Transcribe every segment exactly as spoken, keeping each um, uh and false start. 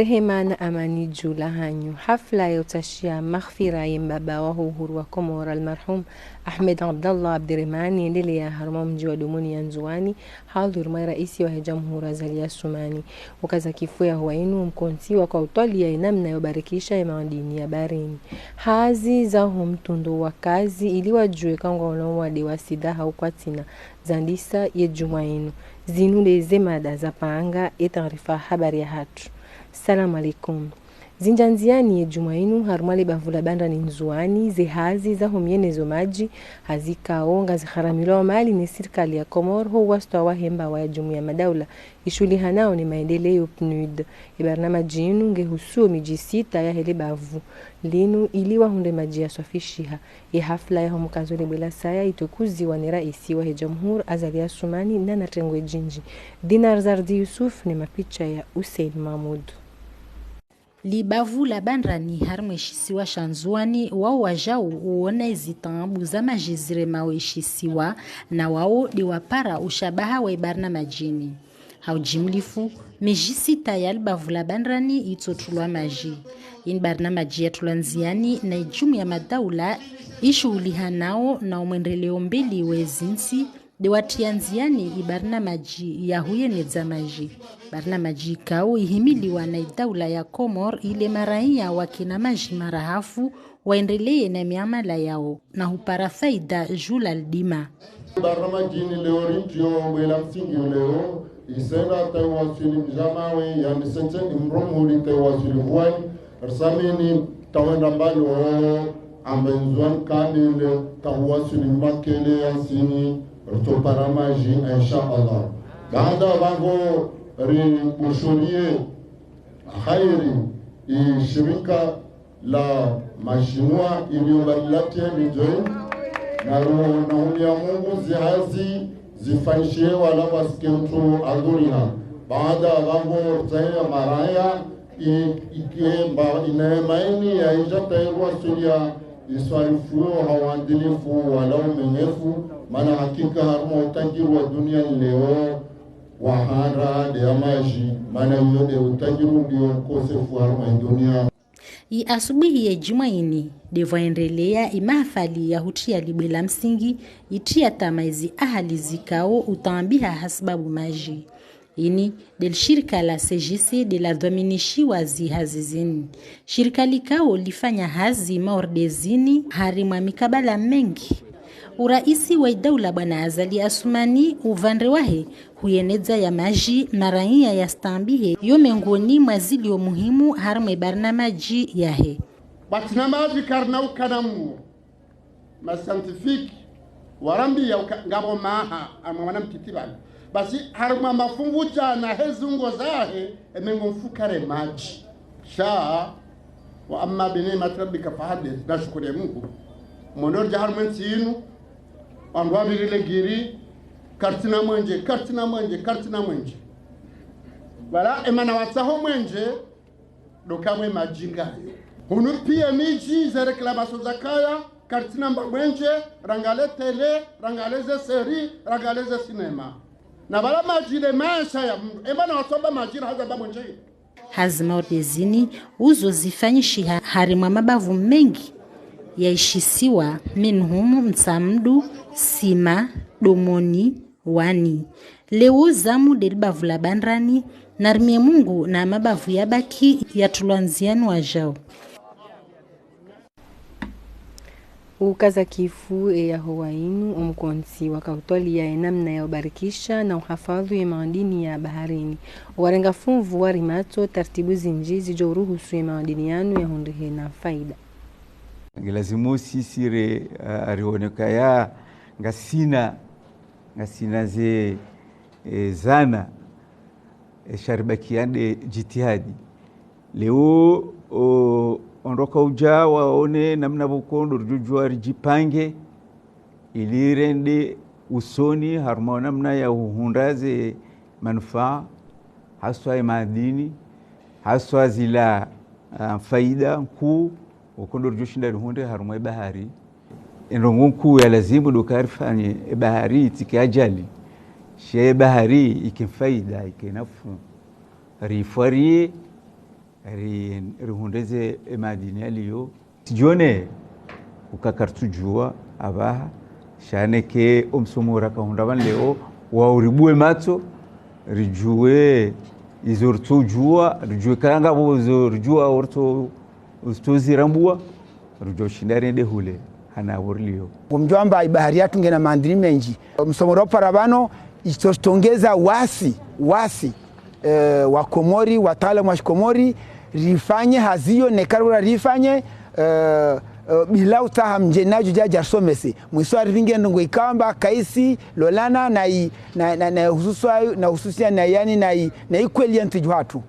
Rehema na amani dju lahanyu. Hafla ya utsashiya maghfira ye mbaba waho uhuru wa Komori, almarhum Ahmed Abdallah Abderemane, yendeleya harumwa mdji wa Domoni ya Ndzuwani, hadhwirwa na raisi wahe jamhuri Azali Assoumani. Ukaza kifu yaho wa inu mkontsi waka utwaliya ye namna ya ubarikisha ye maadini ya baharini. Hazi zaho mtrundo wa kazi ili wadjuwe ka ngwaono wade wa sida hau kwatsina, zandisa ye djumwa inu. Zinu nde ze mada zapanga ye taarifa habari yahatru. Salamu alaikum. Zindja ndziyani ye djumwa inu harumwa le bavu la Bandrani Ndzuwani ze hazi zaho myenezo madji, hazi ikao ngazigharamilwao mali ne sirikali ya Komori ho uwasitwa wahe mbawa ya jumuiya madaula ishuhulihanao ne maendeleyo, PNUD. Ye barnamaji inu ngehusuo midji sita yahe le bavu linu ili wahundre madji yaswafishiha. Ye hafla yaho mkazo le bwe la saya itukuziwa ne raisi wahe jamhuri Azali Assoumani na na tengwe djindji. Dinar Zardi Yusuf ne mapicha ya Hussein Mahmoud. Li bavu la Bandrani harimwa ye shisiwa sha Ndzuwani, wao wajau uona ezi taabu za madji ziremao ye shisiwa, na wao de wapara ushabaha wa ye barnamaji ini. Ha ujimlifu, midji sita ya li bavu la Bandrani itsotrulwa madji. Ini barnamaji yatrulwa ndziyani na ye jumuiya madaula ishuhulihanao na umwendeleo mbeli we zintsi, de watriya ndziyani i barnamaji ya huyenedza madji. Barnamaji ikao ihimiliwa na i daula ya Komori ile maraiya wakena madji marahafu waendeleye na miamala yao na hupara faida juu la lidima. Barnamaji ini leo rintiyo bwe la msingi leo, isenda ta iwaswili Mdjamawe, ya misetse Imromuli ta iwaswili Vuwani, risamini tawenda mbali o amba Ndzuwani kamili, ta huwaswili Makele ya Nsini, ritsopara madji, insha Allah. Baanda pvango ribushuriye hairi i shirika la mashinwa ilio balilatia midjoi, na ro na umia Mungu zihazi zifanyishihe wala wasike mtru adhuriha. Baanda pvango ritsahe ya maraya, i- ikemba inayemaini ya ija ta iwaswilia iswarifuo ha uadilifu wala umenyefu, mana hakika harumwa utajiri wa dunia leo, wa handa de ya madji, mana iyo de utajiri ulio mkosefu harumwa i dunia. I asubuhi ye djumwa ini, de pvwaendeleya i mahafali ya hutriya li bwe la msingi, itriya tama ezi ahali zikao utaabiha hasibabu madji. Ini de li shirika la C G C de la dhwaminishiwa zi hazi zini. Shirika likao lifanya hazi maordezini harimwa mikabala mengi. Uraisi wa i daula bwana Azali Assoumani uvandre wahe huyenedza ya madji maraiya ya staabihe yo mengoni mwa zilio muhimu harimwa i barnamaji yahe. Batina madji karina ukana muo. Ma scientifique warambia uka ngapvo maha amwe wana mtiti pvale. Basi harimwa mafungu djana he zungo zahe, e mengo mfukare madji. Sha, wa amma bi ni'mati rabbika fahaddith, na shukuru ye Mungu. Mondo ridja harimwa ntsi inu, wandru wapvirile giri, karitsina mwenje, karitsina mwenje, karitsina mwenje. Pvala emana watsaho mwenje, ndo kamwe madji ngayo. Hunu piya midji ze réclamations zakaya, karitsina mba mwenje, rangale télé, rangale ze séries, rangale ze cinéma. Na pvala madji nde maesha ya mndru, emana watsoba madji na haza mba mwenje. Hazi maordezini uzo zifanyishiha harimwa mabavu mengi ya i shisiwa, minhum Mtsamdu, Sima, Domoni, Wani. Leo zamu de li bavu la Bandrani, na rimie Mungu na mabavu yabaki yatrulwa ndziyani wajao. Ukaza kifu eyaho wa inu, omkontsi waka utwaliya ye namna ya ubarikisha na uhafadhu ye maadini ya baharini. Warenga funvu wari matso tartibu zindji zidjo uruhusu ye maadini yanu yahundrihe na faida. Ngilazimu sisi re, a- arioneka ya ngasina, ngasina ze, e, zana, e, sha ribakiya nde jitihadi. Leo, o, ondroka uja waone namna pvoko ndo ridjodjuwa rijipange, ili rende usoni harumwa namna ya uhundra ze manufaa, haswa ye maadini, haswa zila, ah, faida nkuu, pvoko ndo ridjoshinda rihundre harumwa ye bahari. Endrongo nkuu ya lazimu ndo ka rifanye ye bahari itsike ajali, sha ye bahari ike faida, ike nafuu. Rifwarie, ri-, rihundre ze emadini yaliyo. Tsidjone uka karitsudjuwa apvaha, sha neke omsomo rakahundra pvanu leo, wauribuwe matso, ridjuwe izo ritsodjuwa, ridjuwe karanga pvo izo ridjuwa, oritso, oritsozirambuwa, ridjuwe ushinda rende hule, hana pvo rilio. Ngomdjuwa amba ibahari yatru ngena mandrini mendji. Msomo ropara pvanu, itsoshitongeza wasi, wasi, eh, wa Komori, wataalamu wa Shikomori, rifanye hazi iyo, neka rula rifanye, eh, eh, bila utsaha mdjeni nadjo djadja risomese. Mwiso ariringe ndrongoo ikao amba kaisi lolana na i-, na, na, na hususwa, na hususia na yani na i-, na ikweli ya ntsi djuu hatru.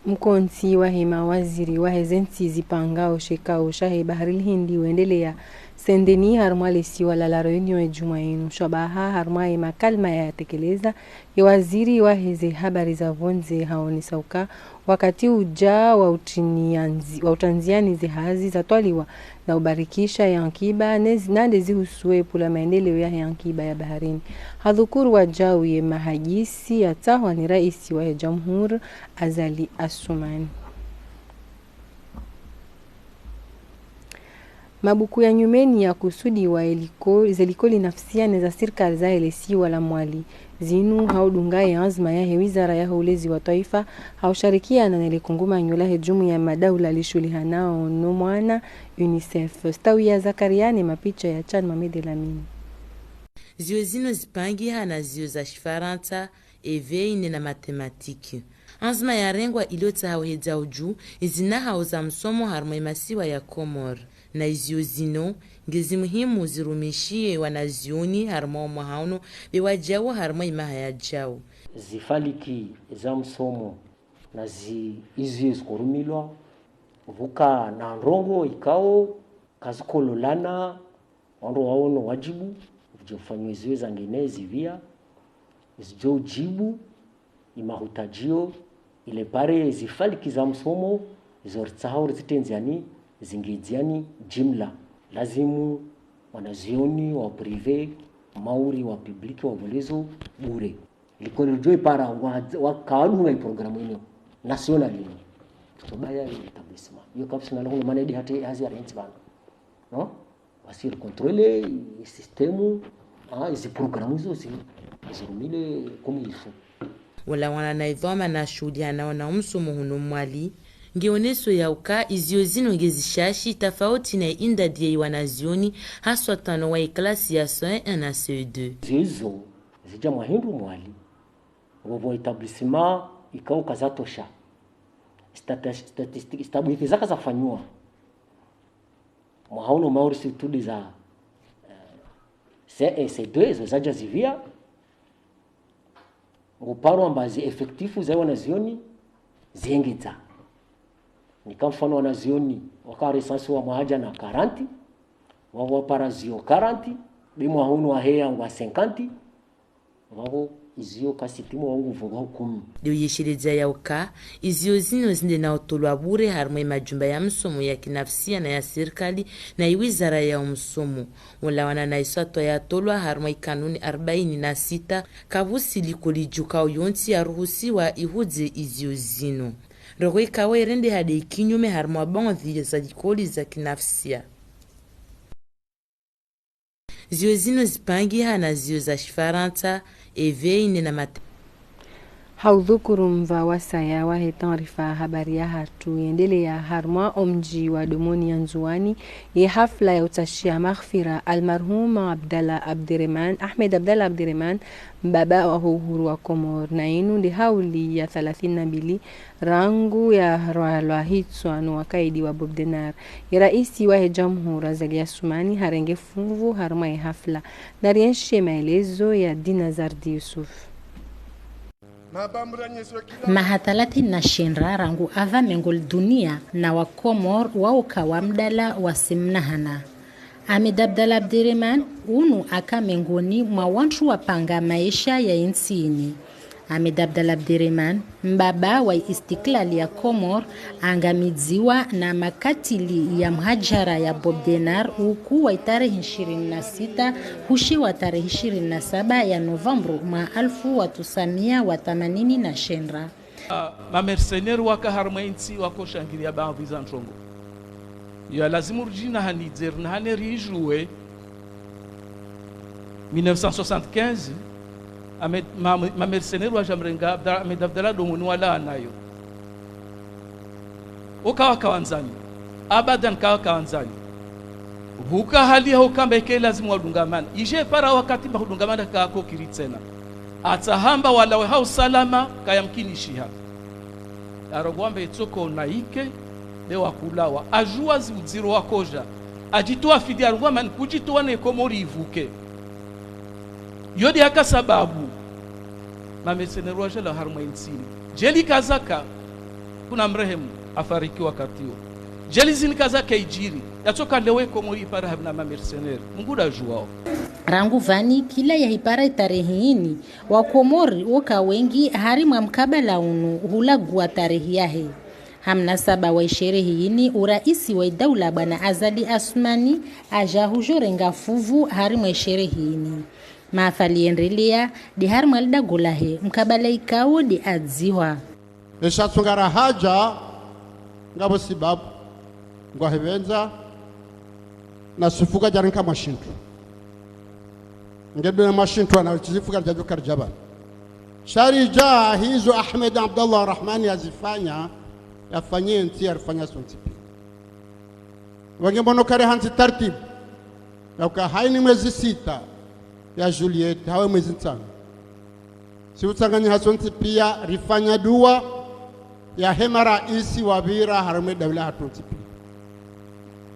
Mkontsi wahe mawaziri wahe ze ntsi zipangao shikao shahe Bahari l'Hindi wendelea Saint-Denis harumwa lesiwa la La Réunion edjumwa inu. Shabaha harumwa ye makalima yatekeleza, ye waziri wahe ze habari za pvondze haonesa uka wakati uja wa utinianzi-, wa utanziani ze hazi zatwaliwa na ubarikisha ye ankiba, nezi-, nande zihusuwe pula maendeleo yahe ankiba ya baharini. Hadhukuru wajau ye mahadisi yatsahwa ni raisi wahe jamhuri Azali Assoumani. Mabuku ya nyumeni yakusudiwa eliko-, ze likoli nafsia ne za sirikali zahe lesiwa la Mwali. Zinu ha udunga ye anzima yahe wizara yahe ulezi wa twaifa, ha usharikiana ne likungumanyo lahe jumuiya ya madaula lishuhulihanao no mwana, UNICEF. Stawi ya Zakaria ne mapicha ya Chan Mohamed Elamine. Ziyo zinu zipangiha na ziyo za Shifarantsa, éveil ne na mathématiques. Anzima yarengwa ili utsaha uhedza uju izi nahau za msomo harumwa ye masiwa ya Komori. Na iziyo zinu, ngezi muhimu zirumishihe wanazioni harumwa omwaha unu, be wajau harumwa imaha yajao. Zifaliki za msomo na zi-, iziyo zikorumilwa, pvuka na ndrongoo ikao kazikololana, wandru waono wajibu, pvudjo fanywa iziyo zangine zipvia, zidjo ujibu imahutajio, ile pare zifaliki za msomo, izo ritsahao rizitenziani, zingidziani jimla. Lazimu wanazioni wa privé, mauri wa public, wa volezo bure. Likoli ridjo ipara wa, wa kawadunga i programme inu national inu. Tsobaya i établissement. Iyo kapsina la hunu mana idi hata hazi ya rentsi pvanu. Non? Wasi ricontrôler i système, ah, izi programme izo zi-, zirumile comme il faut. Ulawana na idhwamana shuhulihanao na umsomo hunu Mwali, ngeoneso ya uka iziyo zinu ngezishashi tafauti na indadi ya iwanazioni, haswa tano wa iklasi ya C E un na C E deux. Zizo zija mwa hindru Mwali, ngopvo établissement ikao kazatosha. Stata-, statistique, stabwiki zaka zafanywa. Mwaha unu mauri surtout de za, eh, C E un, C E deux, zo zaja zipvia. Ngoparo amba zi effectif za wanazioni ziengedza. Nika mfano wanazioni waka recensé wa mwaha jana quarante, wapvo wapara ziyo quarante, be mwaha unu waheya ngwa cinquante, wapvo iziyo kasitimu wangu vungwa kumi. Leo yesheledza ya uka, iziyo zinu zinde na utolwa bure harumwa imajumba ya msomo ya kinafsia na ya sirikali na iwizara ya umsomo. Ulawana na iswatwa yatolwa harumwa ikanuni arbaini na sita, kapvusi likoli jukao yontsi yaruhusiwa ihudze iziyo zinu. Ndrongoo ikao irende hade ikinyume harumwa baadhwi za likoli za kinafsia. Ziyo zinu zipangiha na ziyo za Shifarantsa, éveil ne na mat- Ha udhukuru mva wasaya wahe taarifa habari yahatru, yendelea harumwa omji wa Domoni ya Ndzuwani, ye hafla ya utsashia maghfira almarhum Abdallah Abderemane, Ahmed Abdallah Abderemane, mbaba waho uhuru wa Komori, na inu nde hauli ya thalathini na mbili rangu yarwalwa hitswa no wakaidi wa Bob Denard. Ye raisi wahe jamhuri Azali Assoumani harenge funvu harumwa ye hafla. Narienshi maelezo ya Dina Zardi Yusuf. Maha thalathini na shendra rangu ava mengo li dunia na wa Komori wauka wa mdala wa simnahana. Ahmed Abdallah Abderemane, unu aka mengoni mwa wantru wapanga maesha ya intsini. Ahmed Abdallah Abderemane, mbaba wa istiklali ya Komori, angamidziwa na makatili ya mhajara ya Bob Denard, uku wa itarehi ishirini na sita, hushiwa tarehi ishirini na saba ya novembru mwa alfu wa tsusamia wa thamanini na shendra. Mamercenaires waka harumwa entsi wako shangiriya baadhwi za ntrongo. Yo lazimu ridjina hanidze, rina hane ridjuwe. Mille neuf cent soixante-quinze, Ahmed, ma, mamercenaires wadja wamrenga Abda-, Ahmed Abdallah domoni walawa nayo. Wo kawaka wandzani. Abadan kawaka wandzani. Pvuka hali ya hukamba ike lazimu wadungamana. Idje para wakati mba hudungamana kawako kiri tsena. Hata hamba walawe ha usalama kayamkinishiha. Harongowa mbe itsoko na ike, be wakulawa. Hadjuwa zi udziro wakodja. Hadjitowa fidiya harongowa mani kudjitowa ne Komori ipvuke. Yo de yaka sababu mamercenaires wadjalawa harumwa entsi ini. Djeli kazaka, kuna mrehemu, hafariki wakati wo. Djeli zini kazaka idjiri, yatsoka leo Komori ipara hapvina mamercenaires. Mungu de yadjuwao. Rangu pvani kila yahipara itarehi ini, Wakomori woka wengi harimwa mkabala unu hulaguwa tarehi yahe. Ha mnasaba wa isherehi ini, uraisi wa idaula bwana Azali Assoumani hadja hudjorenga fuvu harimwa isherehi ini. Mahafali yendeleya de harimwa lidago lahe, mkabala ikao de adzihwa. Esha tsungara hadja, ngapvo sibabu, ngwahipvendza, na sifuka djarinka mwashintru. Ngeduna mwashintru ana uchizifuka djadjuka djabana. Sha ridja hizo Ahmed Abdallah Rahmani yazifanya, yafanye ntsi yarifanya sontsi piya. Wange mbono kare hantsi tartibu. Yauka haini mwezi sita ya juillet, hawe mwezi ntsanu. Si utsanganyiha sontsi piya rifanya duwa yahe maraisi wapvira harumwa edaula hatru ntsi piya.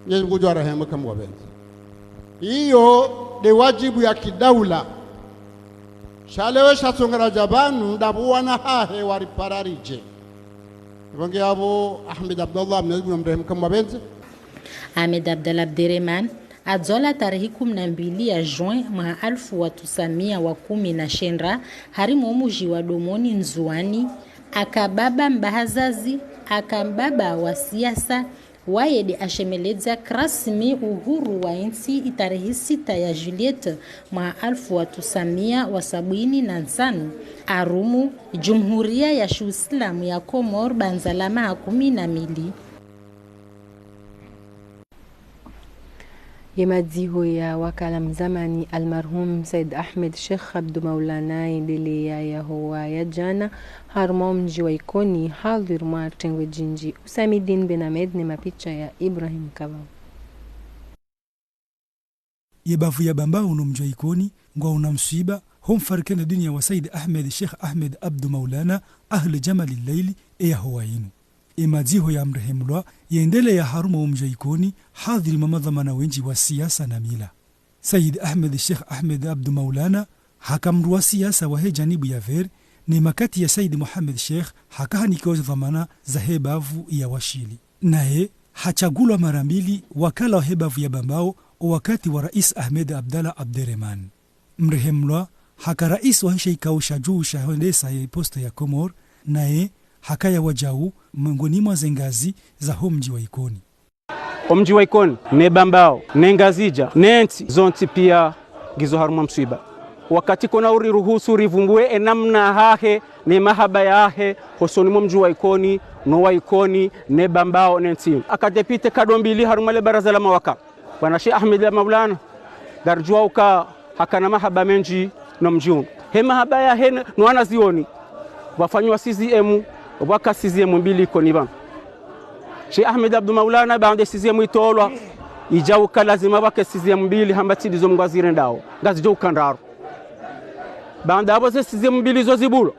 Mwenyezi Mungu ngudjo warehemu kamwe wapvendza. Iyo de wadjibu ya kidaula. Sha leo esha tsungara djapvanu ndapvo wana hahe waripara ridje. Ivo nge yapvo Ahmed Abdallah, Mwenyezi Mungu namrehemu kamwe wapvendza. Ahmed Abdallah Abderemane, hadzalwa tarehi kumi na mbili ya juin mwaha alfu wa tisa mia wa kumi na shenda, harimwa omdji wa Domoni Ndzuwani, haka baba mbahazazi, haka mbaba wa siasa, waye de hashemeledza kirasmi uhuru wa entsi itarehi sita ya juillet mwaha alfu wa tisa mia wa sabwini na ntsanu, harumu Jumhuriya ya Shiislamu ya Komori, bandza la maha kumi na mili. Ye madziho ya wakala mzamani almarhum Said Ahmed Sheikh Abdou Maulana yendeleya yahowa ya djana harumwa omdji wa Ikoni, hadhwir mwa tengwe djindji. Usamidine Ben Ahmed ne mapicha ya Ibrahim Kabau. Ye bavu ya Bambao no mdji wa Ikoni ngwaona mswiba ho mfarikana dunia wa Said Ahmed Sheikh Ahmed Abdou Maulana Ahl Djamali Laili eyahowa inu. Ye madziho ya mrehemlwa yendeleya harumwa omdji wa Ikoni, hadhwir mwa madhwamana wendji wa siasa na mila. Said Ahmed Sheikh Ahmed Abdou Maulana haka mndru wa siasa wahe janibu ya Vert, ne makati ya Said Mohamed Sheikh haka hanikiwa ze dhwamana zahe bavu ya Washili. Naye hatsungulwa mara mbili wakala wahe bavu ya Bambao, o wakati wa rais Ahmed Abdallah Abderemane. Mrehemlwa haka rais wahe she ikao sha juu sha hwendesa ye posta ya Komori, naye hakaya wajau mwengoni mwa ze ngazi zaho mdji wa Ikoni. Omdji wa Ikoni, ne Bambao, ne Ngazidja, ne ntsi zontsi pia ngizo harumwa mswiba. Wakati kona uriruhusu rivumbuwe enamna hahe ne mahaba yahe hosoni mwa mdji wa Ikoni, no wa Ikoni, ne Bambao, ne ntsi. Haka député nkado mbili harumwa le baraza la mawakala. Bwana Sheikh Ahmed Maulana, ngaridjuwa uka hakana mahaba mendji no mdji unu. He mahaba yahe ne, no wanazioni, pvwafanywa sixième, pvwaka sixième mbili Ikoni pvanu. Sheikh Ahmed Abdou Maulana, baanda sixième itolwa, idja uka lazima pvwake sixième mbili, hamba tsi ndizo Mngu azirendao, ngazidjo uka ndraru. Baanda yapvo ze sixième mbili zo zibulwa,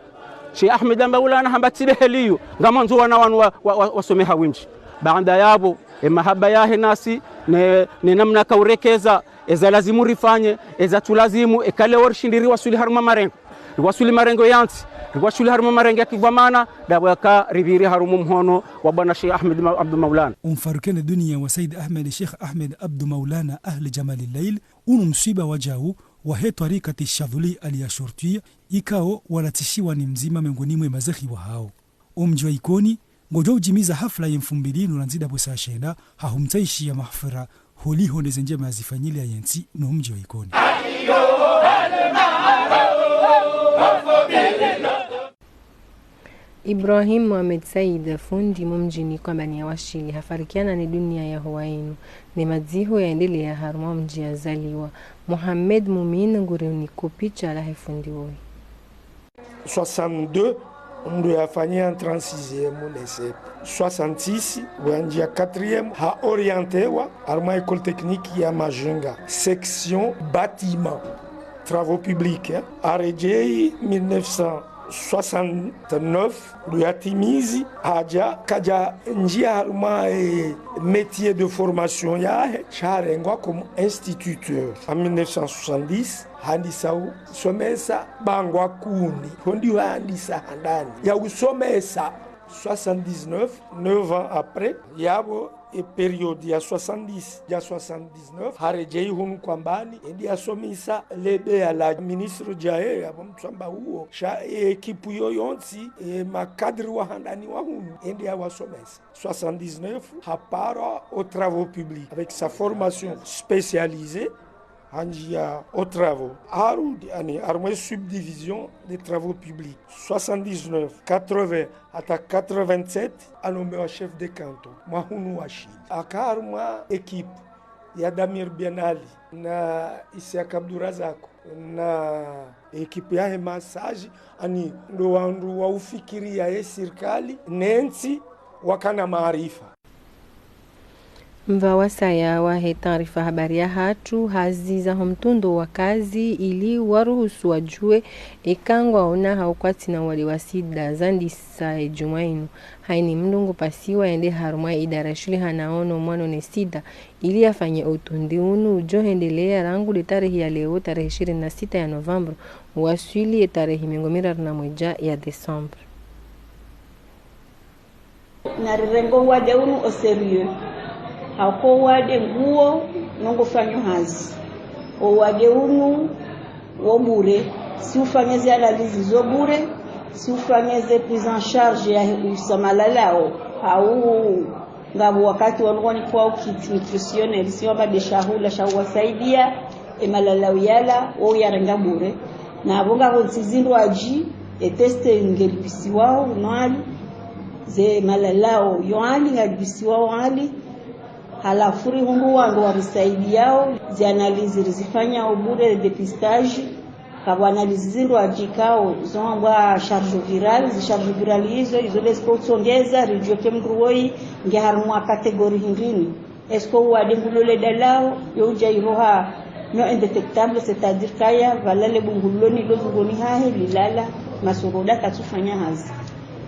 Sheikh Ahmed Maulana hamba tsi beheli iyo, ngamwandzo wana wanu wa, wa, wa, wasome ha windji. Baanda yapvo, e mahaba yahe nasi, ne, ne namna kaurekeza, eza lazimu rifanye, eza tsu lazimu, eka leo rishindi riwaswili harumwa marengo. Riwaswili marengo ya ntsi, riwaswili harumwa marengo ya kidhwamana, ndapvo yaka ripviri harumwa mhono wa bwana Sheikh Ahmed Ma-, Abdou Maulana. Omfarikana dunia wa Said Ahmed Sheikh Ahmed Abdou Maulana Ahl Djamali Laili, unu mswiba wajau wahe twarikati Shadhuli Al Yashurtwiya, ikao walatsishiwa ni mdzima mwengoni mwe mazekhi wahao. Omdji wa Ikoni ngodjo udjimiza hafla ye mfumbili inu randzi ndapvo saa shenda, ha humtsaishiya maghfira, holiho nde ze ndjema yazifanyiliya ye ntsi no mdji wa Ikoni. Ibrahim Mohamed Said, fundi mo mdjini Kwambani ya Washili, hafarikiana ne dunia ya howa inu, ne madziho yaendelea harumwa mdji yazaliwa. Mohamed Mumin nguri uniko picha lahe fundi woyi. Soixante-deux, ndo yafanya entrée en sixième lycée. Soixante-six, wandjia quatrième, ha orientewa harumwa école technique ya Majunga, section bâtiment, travaux publics, hein. Haredjei mille neuf cent soixante-neuf, ndo yatimizi, hadja, kadja ndjia harumwa, eh, métier de formation yahe, sha harengwa comme instituteur. En mille neuf cent soixante-dix, handisa usomesa Bangwa Kuni. Ho ndiho handisa handani ya usomesa. Soixante-dix-neuf, neuf ans après, yapvo e période ya soixante-dix dja soixante-dix-neuf, haredjei hunu Kwambani, endi yasomesa le beya la ministre djaye, yapvo mtsamba uwo, sha e équipe yo yontsi, e ma cadres wa handani wa hunu, endi yawasomesa. Soixante-dix-neuf, hapara aux travaux publics, avec sa formation spécialisée, handjia aux travaux. Harudi, ani, harumwa e subdivision des travaux publics. Soixante-dix-neuf, quatre-vingts hata quatre-vingt-sept, anomewa chef de canton mwa hunu Washili. Haka harumwa équipe ya Damir Ben Ali na Isiaka Abdurazak na équipe yahe massage, ani ndo wandru wa ufikiria ye sirikali, ne ntsi, wakana maarifa. Mva wasaya wahe taarifa habari yahatru, hazi zaho mtrundo wa kazi ili waruhusu wadjuwe eka ngwaona hau kwatsina uwade wa sida zandisa e djumwa inu. Haina mndru ngupasiwa yende harumwa idara shilihanao no mwana ne sida ili yafanye o utrundi unu udjo hendelea rangu le tarehi ya leo, tarehi ishirini na sita ya novembre, waswili e tarehi mengo miraru na mwedja ya décembre. Narirenge o uwade unu au sérieux. Hauka o uwade nguwo no ngufanyo hazi. O uwade unu wo bure. Si ufanye ze analyse zo bure, si ufanye ze prise en charge ya usa malalao, hau ngapvo wakati wanu wanikwa o kit nutritionnel, si wamba nde shahula sha uwasaidia, e malalao yala, wo uyarenga bure. Na apvo ngapvo ntsi zindrwadji, e test ngelipvisiwao no hali, ze malalao yo hali ngalipvisiwao hali. Halafu rihundru wandru warisaidiao, ze analyse rizifanyao bure, dépistage, kapvo analyse zindrwadji kao zo wambwa charge virale, ze charge virale izo, izo nde ziko utsongeza ridjuwe eka mndru woyi nge harumwa catégorie hindrini. Est-ce que o uwade ngulo le dalao, yo udja iroha non indétectable, c'est-à-dire kaya pvala le bungu lilo nilo zungoni hahe lilala, masoroda katsufanya hazi.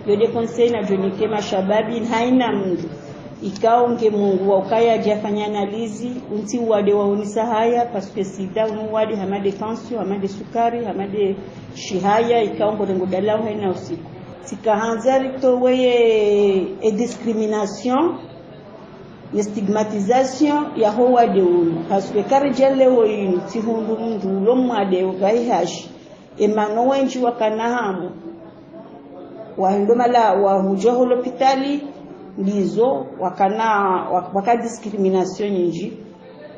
Yo nde conseil nadjo nike mashababi, haina mndru ikao nge mungu wa ukaya yadje yafanye analyse, untsi uwade waonesa haya, parce que sida unu uwade hama nde tension, hama nde sukari, hama nde shihaya, ikao ngorengo dalao haina usiku. Tsika handza ritowe ye, e discrimination, ne stigmatisation yaho uwade unu. Parce que karidja leo inu, tsihundru mndru ulo mwade ukayi hashi. Emana wendji wakana hamu, wahendo mala, wahudja ho lapitali, ndizo, wakana, wak-, waka discrimination nyindji.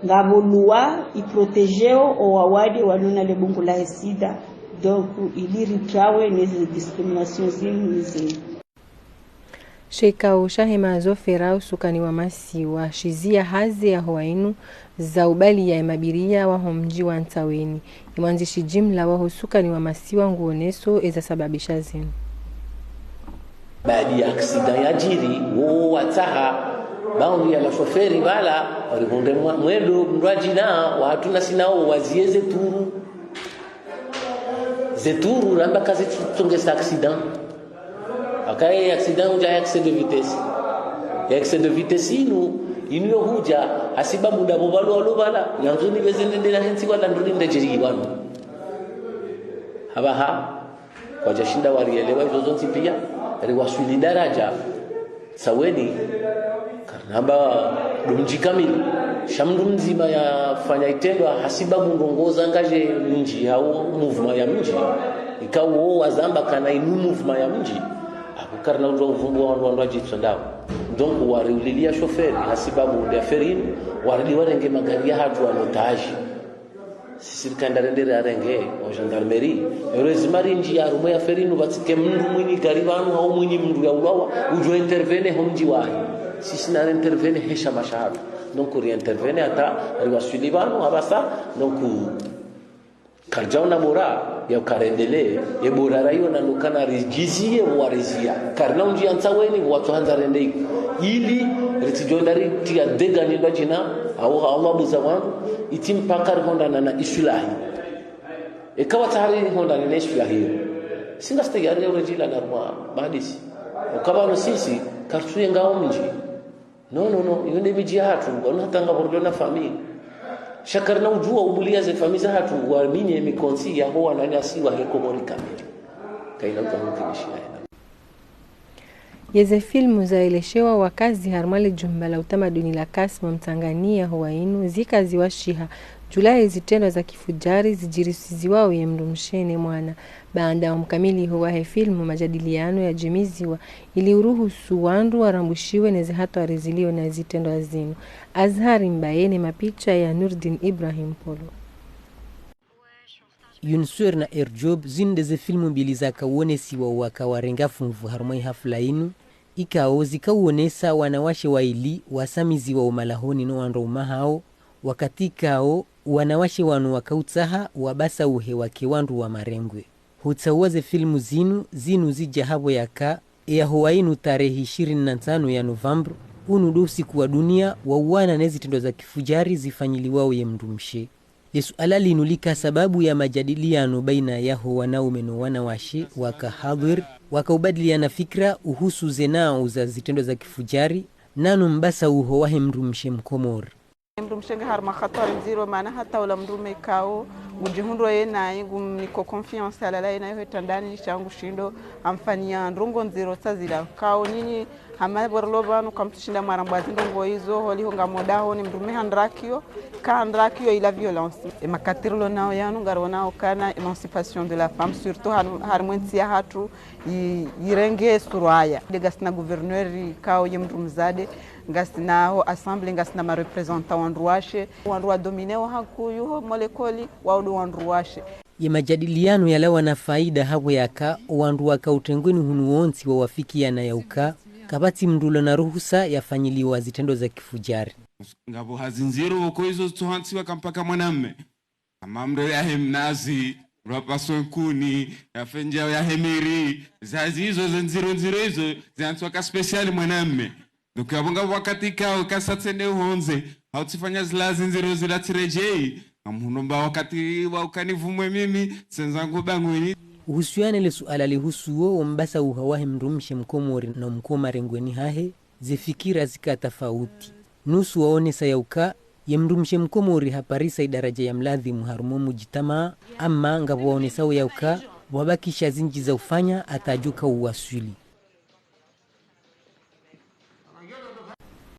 Ngapvo loi iprotégeo o wawade walona le bungu lahe sida. Donc, ili ritrawe neze discrimination zinu nizinu. Shikao shahe mazofera usukani wa masiwa shizia hazi yaho wainu za ubaliya emabiria waho mdji wa Ntsaweni. Emwandzishi jimla waho usukani wa masiwa nguoneso ezasababisha zinu. Baada ya accident yajiri, wo watsaha baadhi ya mashoferi pvala warihundre mwa-, mwendo mndrwadjina, wahatru nasi nao wazie ze turu. Ze turu ramba kazitsongeza accident. Haka ye accident hudja excès de vitesse. Ye excès de vitesse inu, inu yo hudja, hasibabu ndapvo pvalo walo pvala, nyandzo nipveze nende na hentsi wala nduri ndejeri wanu. Hapvaha, kwadjashinda warielewa izo zontsi pia, riwaswili daraja Ntsaweni, karnamba ndo mdji kamili. Sha mndru mdzima yafanya itrendwa hasibabu ndrongoo za ngaje mdji hau mouvement ya mdji. Ikao wazamba kana inu mouvement ya mdji. Hapvo karna udjuwa uvumbua wandru wandru wadjitso ndapvo. Donc wariulilia shoferi hasibabu nde affaire inu, waridi warenge magari yahatru en otage. Sisi rika nda rende rirenge wa gendarmerie, ero ezimari ndji ya harumwa ye affaire inu, pvatsike mndru mwinyi gari pvanu hau mwinyi mndru ya ulawa, udjo intervenir ho mdji wahe. Sisi na ri intervenir he shama shahatru. Donc ri intervenir hata riwaswili pvanu, hapvasa, donc, karidjaona bora ya uka rendelee, ye bora raiona ndo ukana ridjiziye pvo warizia. Karina undji ya ntsaweni pvo watsuhandza rende iko. Ili ritsidjo enda ritriya dégât ni ndo djina, hau, hau abuza wandru, itsi mpaka rihondrana na iswilahi. Eka watsaha rihondrane na iswilahi iyo, si ngasi tayari ya uredjeyi na harumwa mahadisi. Uka pvanu sisi, karitsuyenga wo mdji. Non, non, non, iyo nde midji yahatru, wanu hata ngapvo rilio na famille. Sha karina udjuwa ubuliya ze famille zahatru, wamini ye mikonsi yaho wananyasi wahe Komori kamili. Kaina uka hukini shina ina. Yeze filmu zaeleshewa wakazi harumwa le jumba la utamaduni la Kassim Mtsangani yaho wa inu, zika ziwashiha, djuu la ye zitrendwa za kifujari zidjirisiziwao ye mndru mshe ne mwana. Baanda wa mkamiliho wahe filmu, majadiliano yadjimiziwa ili uruhusu wandru warambushiwe ne zihatwari zilio na zitrendwa zinu. Azhari Mbaye ne mapicha ya Nourdine Ibrahim Polo. Une sœur na Erjob zinu nde ze filmu mbili zaka uonesiwa waka warenga funvu harumwa yi hafla inu, ikao zika uonesa wanawashe waili wasamiziwa umalahoni no wandru uma hawo, wakati ikao wanawashe wanu waka utsaha wabasauhe wake wandru wa marengwe. Hutsauwa ze filmu zinu, zinu zidja hapvo yaka, eyaho wa inu tarehi ishirini na ntsanu ya novembre, unu ndo usiku wa dunia wa uwana ne zitrendwa za kifujari zifanyiliwao ye mndru mshe. Le suala linu lika sababu ya majadiliano baina yaho wanaume no wanawashe waka hadhwir, waka ubadiliana fikira uhusu ze nau za zitrendwa za kifujari, nano mbasauho wahe mndru mshe Mkomori. Mndru mshe nge harumwa hatwari ndziro, mana hata ula mndrume ikao ngudjihundro ye nayi, ngumniko confiance, halala ye nayi ho itrandani, sha ngushindo hamfanyia ndrongo ndziro tsa zila. Ikao nyinyi hama pvo rilo pvanu, kamtsushinda mwarambwa zindrongo izo, holiho ngamdahoni mndrume handrakiyo, kahandrakiyo ila violence. E makati rilo nao yanu, ngarionao ukana émancipation de la femme, surtout har-, harumwa entsi yahatru, yi-, yirenge suraya. Nde ngasina gouverneur ikao ye mndru mdzadze, ngasina ho assemblée, ngasina ma représentants wandru washe, wandru wa dominé wa hakuyu ho mo likoli, wao ndo wandru washe. Ye majadiliano yalawa na faida hapvo yaka, wandru waka utrengweni hunu wontsi wawafikiana ya uka, kapvatsi mndru ulo na ruhusa yafanyiliwa zitrendwa za kifujari. Ngapvo hazi ndziro pvoko izo zitsohantsiwa ka mpaka mwanamme. Hama mndru yahe mnazi, mndru yapaswe nkuni, yafe ndjau yahe miri, zazi izo ze ndziro ndziro izo, ziantsiwa ka spécial mwanamme. Donc, yapvo ngapvo wakati ikao, kasa tsende uhondze, hau tsifanya zila zi ndziro zila tsiredjeyi, ngamhunomba wakati wa uka nivumwe mimi, tsendza ngu bangweni. Uhusiana ne le suala lihusuo wo mbasauha wahe mndru mshe Mkomori no mko marengweni hahe, ze fikira zika tafauti. Nusu waonesa ya uka, ye mndru mshe Mkomori haparisa idaraja ya mladhimu harumwa mujitamaa, ama ngapvo waonesao ya uka, wabakisha zindji za ufanya hata adjo uka uwaswili.